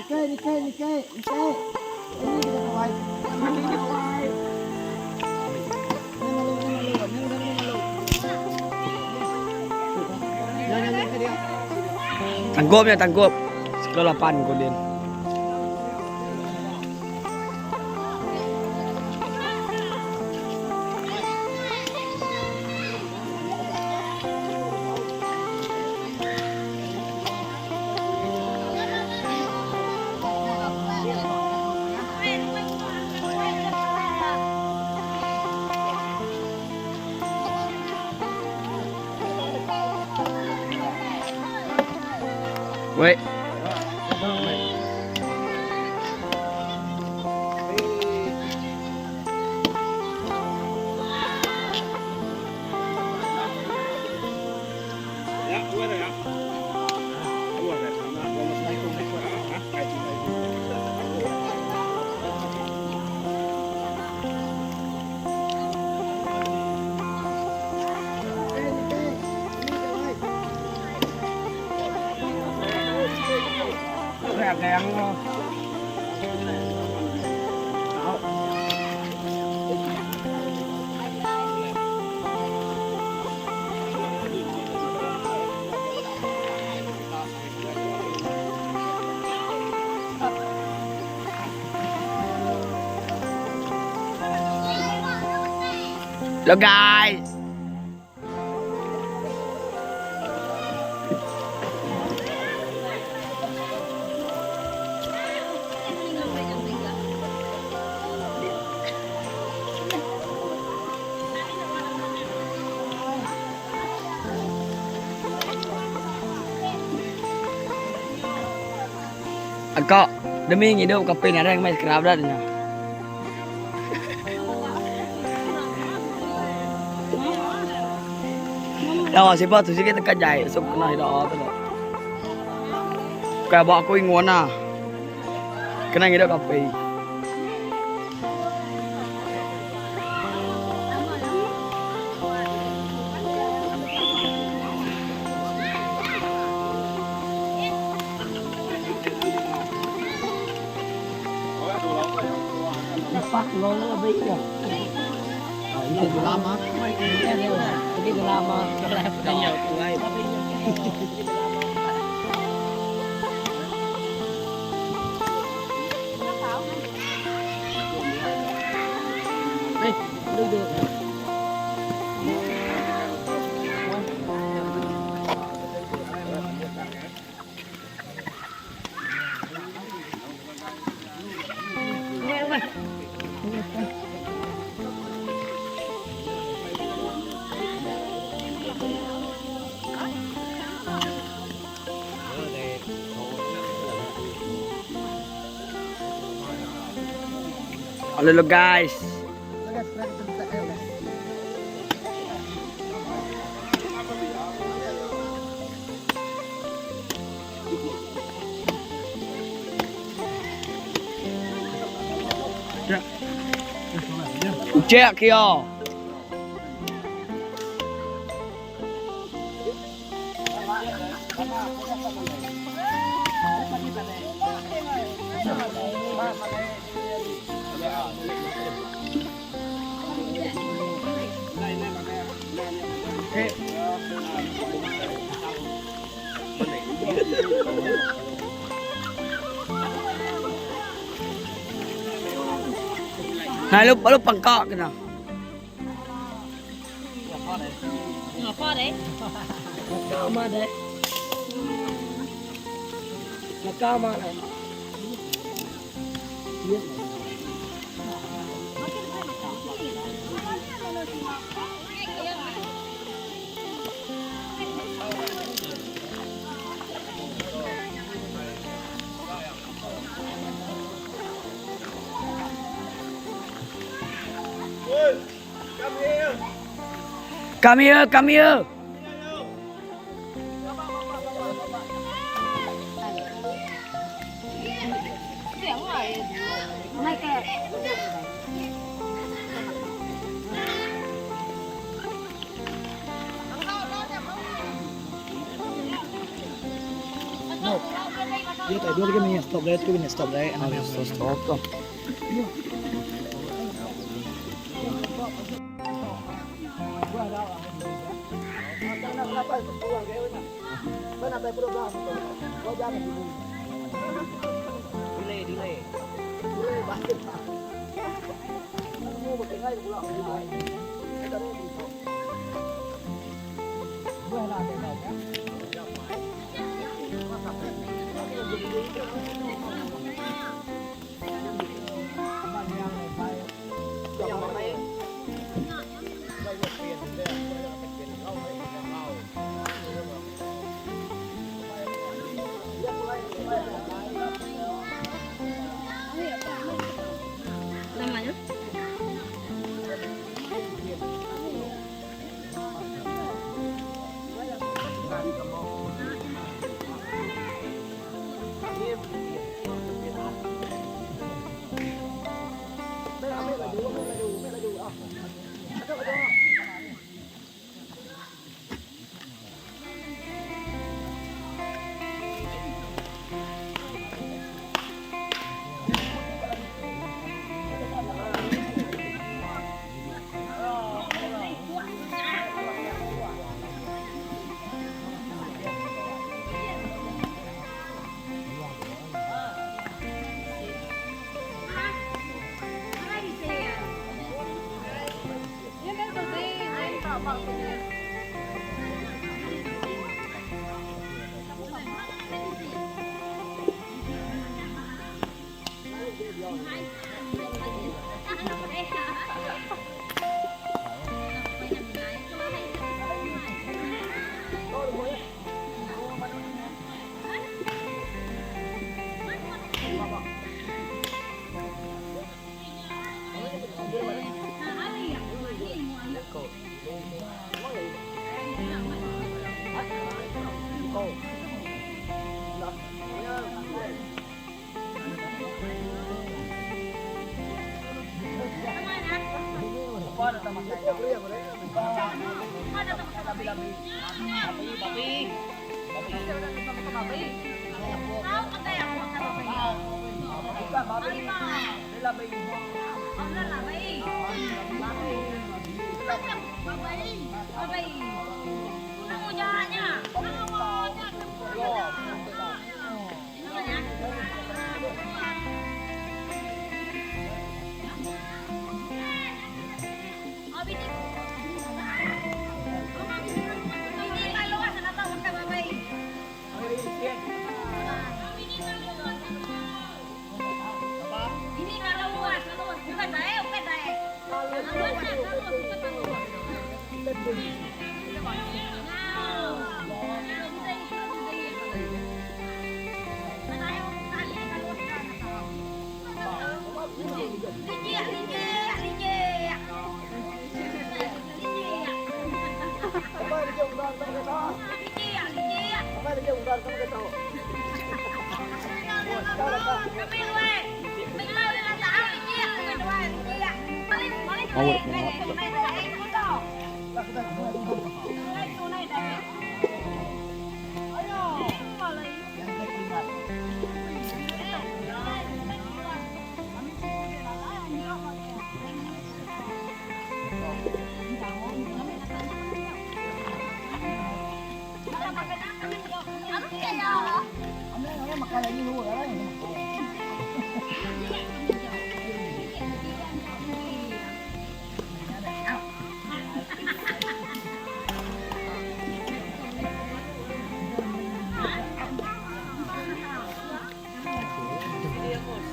Tangkup nya tangkup. Sekolah 8 ko din. Wait. Hello guys. Engkau demi ngidup kopi nadai ngemai sekerap dah nya. Dah siapa tu sikit tekan jai so kena ida tu. Kai bawa aku ingun ah. Kena ngidup kopi. Hello guys. Cek kia. Hai lu lu pangkak kena. Come here, come here. Stop. Nama nya?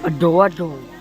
Aduh aduh.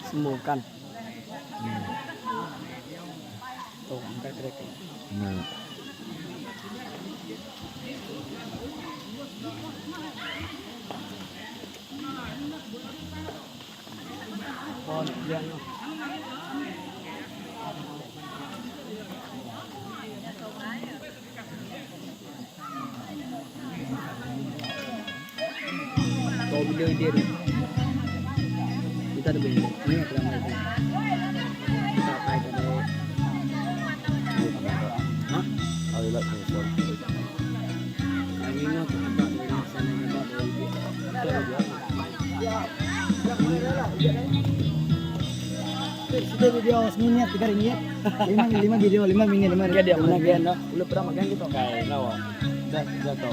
Semua kan. Nah. Kau bila dia ni. Kita ada benda. Ni apa nama itu? Kita apa itu? Ha? Ayo lah tengok. Ini nak kita ada sana ni bawa Sudah video seminit 3 ringgit. 5 5 video 5 minit 5 Dia dia mana dia no? Lu pernah makan gitu? Kai nawa. Dah dah tau.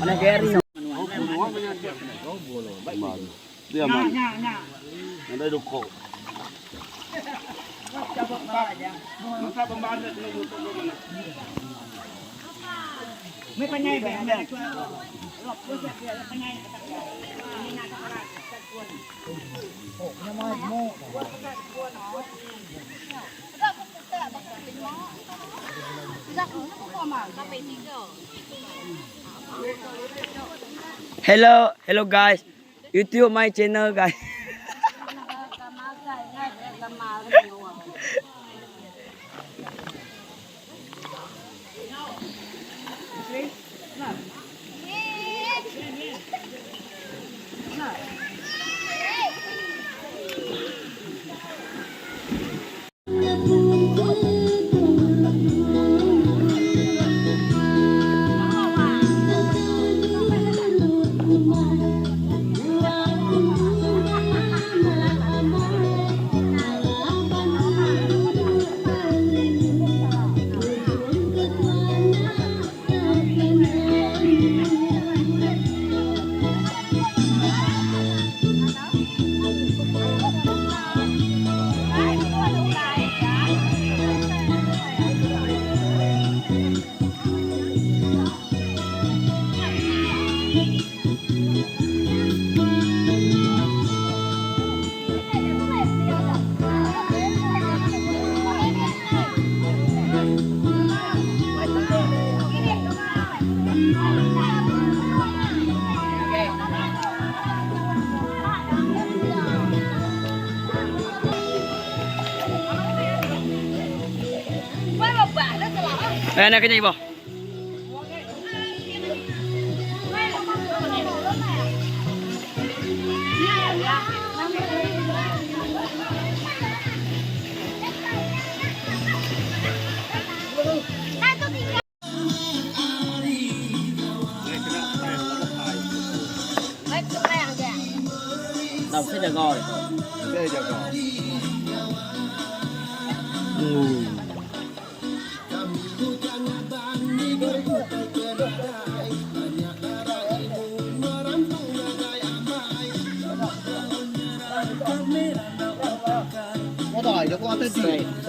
Mana Gary? Dia mana? Ada dukok. Hello, hello guys. YouTube my channel guys. Eh, nak kena ibu. Làm thế là rồi. Thế là rồi. Hmm.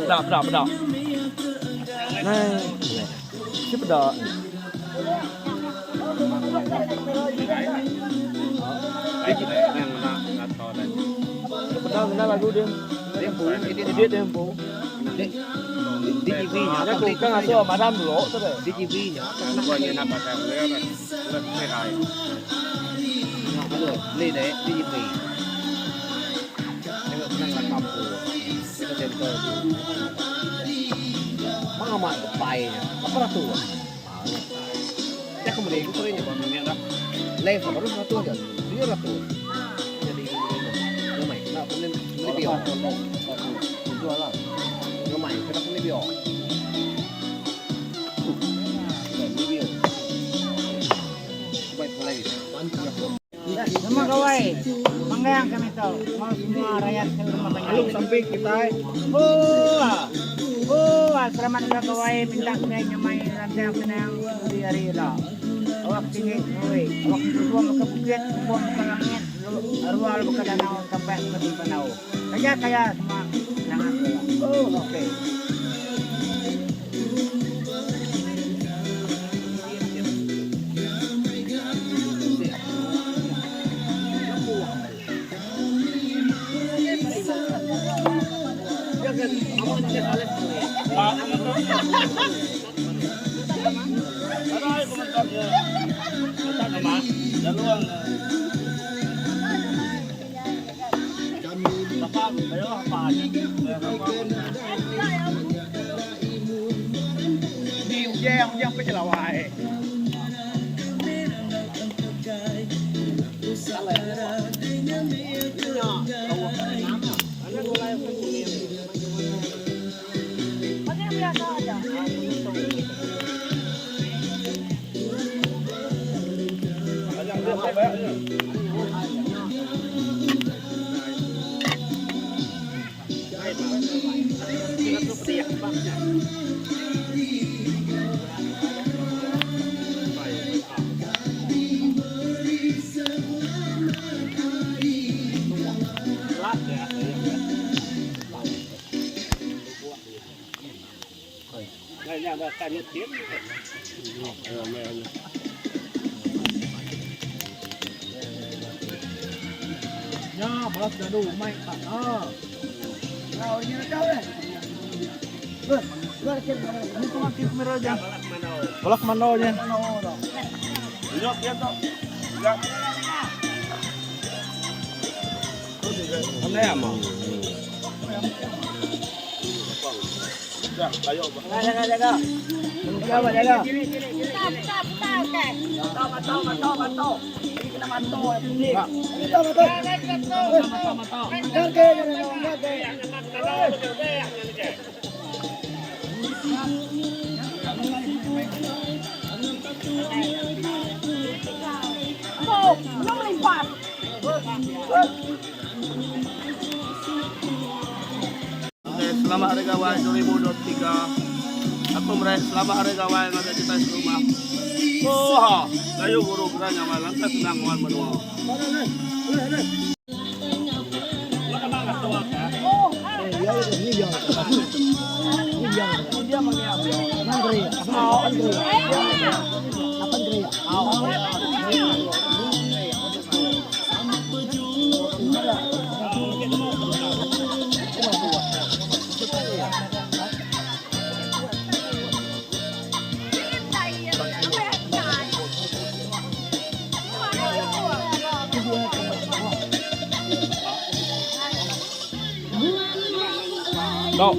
Dah, dah, dah. Nah. Siapa dah? Benar benar lagu dia. Dia dia dia bu. Di TV nya. Dia cũng kan asal madam dulu tu deh. Di TV nya. Lên đấy, di TV. Tengok menang lah kampung. Kita center. Mama pai apa ratu? Ya kemudian itu ini Lên phải có ratu aja. Dia ratu. Jadi nó mày nó cũng nên nên biểu. Nó mày cái nó cũng nên biểu. Nên biểu. Baik mulai. Semua kawai, mangga yang kami tahu, mau semua rakyat seluruh Lalu sampai kita Oh, oh, selamat juga kawai minta saya nyamai rantai kenang di hari lah. Awak tinggi, oi, awak buang ke bukit, buang ke langit, arwah ke danau sampai ke danau. Kaya kaya semua jangan Oh, okey. Jangan, Balak mano nya. Selamat Hari Gawai 2023. Aku meri selamat Hari Gawai ngagai kitai serumah. Oha, gayu guru gerai nyamai lantas senang nguan menua. Tok.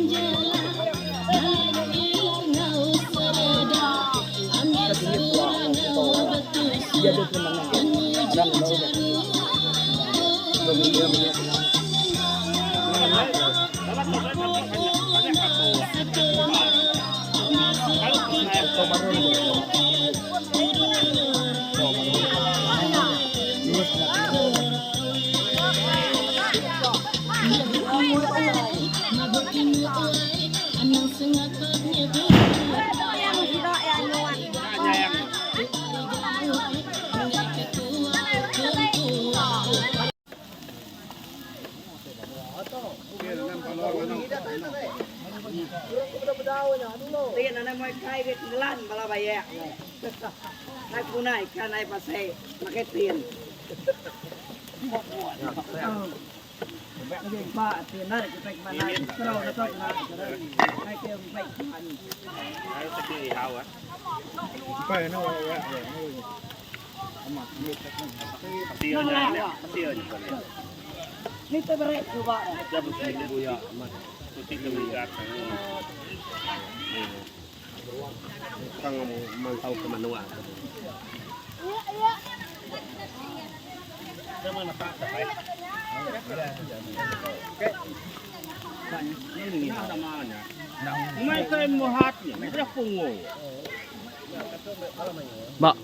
Ba.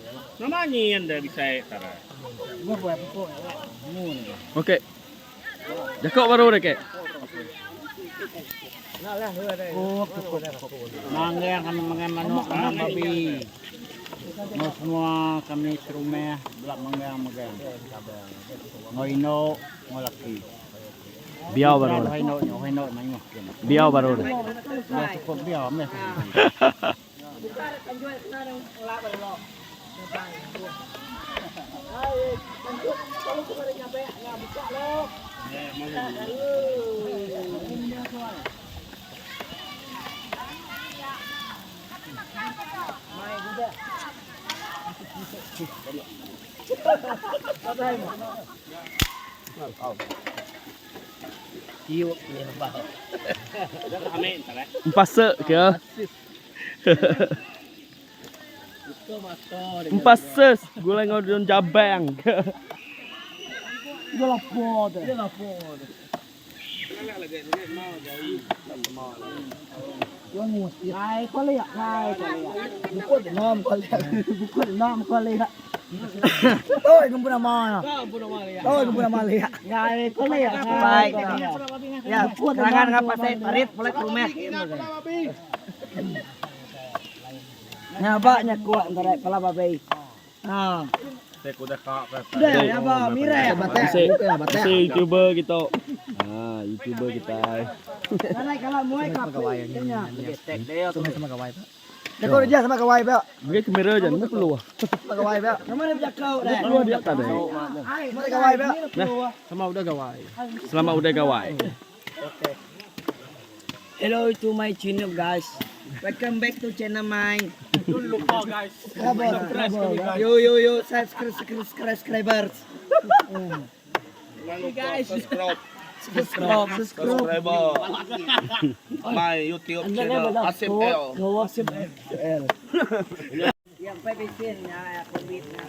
Okey. Jaku baru deh kek. Manggang kami manggang manuk kena babi. Enggau semua kami serumah bela manggang mega. Enggau indu enggau laki. Biau baru. Enggau indu nya indu mayuh. Biau baru deh. Dah cukup biau meh. Empasa ke. Empasa gulai enggau daun jabang ke. Bisi bisi youtuber kitu. Ha youtuber kitai. Bagi kamera aja nemu peluh. Peluh dia tadi. Nah, selamat udah gawai. Selamat udah gawai. Hello to my channel guys. Welcome back to channel mine. Don't lupa guys. Yo yo yo subscribe subscribers. Guys, subscribe. Subscribe subscribe. Subscriber. My YouTube channel Asim L. Yang PBC nya COVID nya.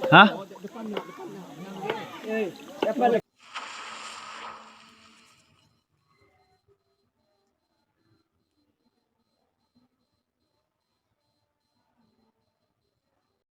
Hah?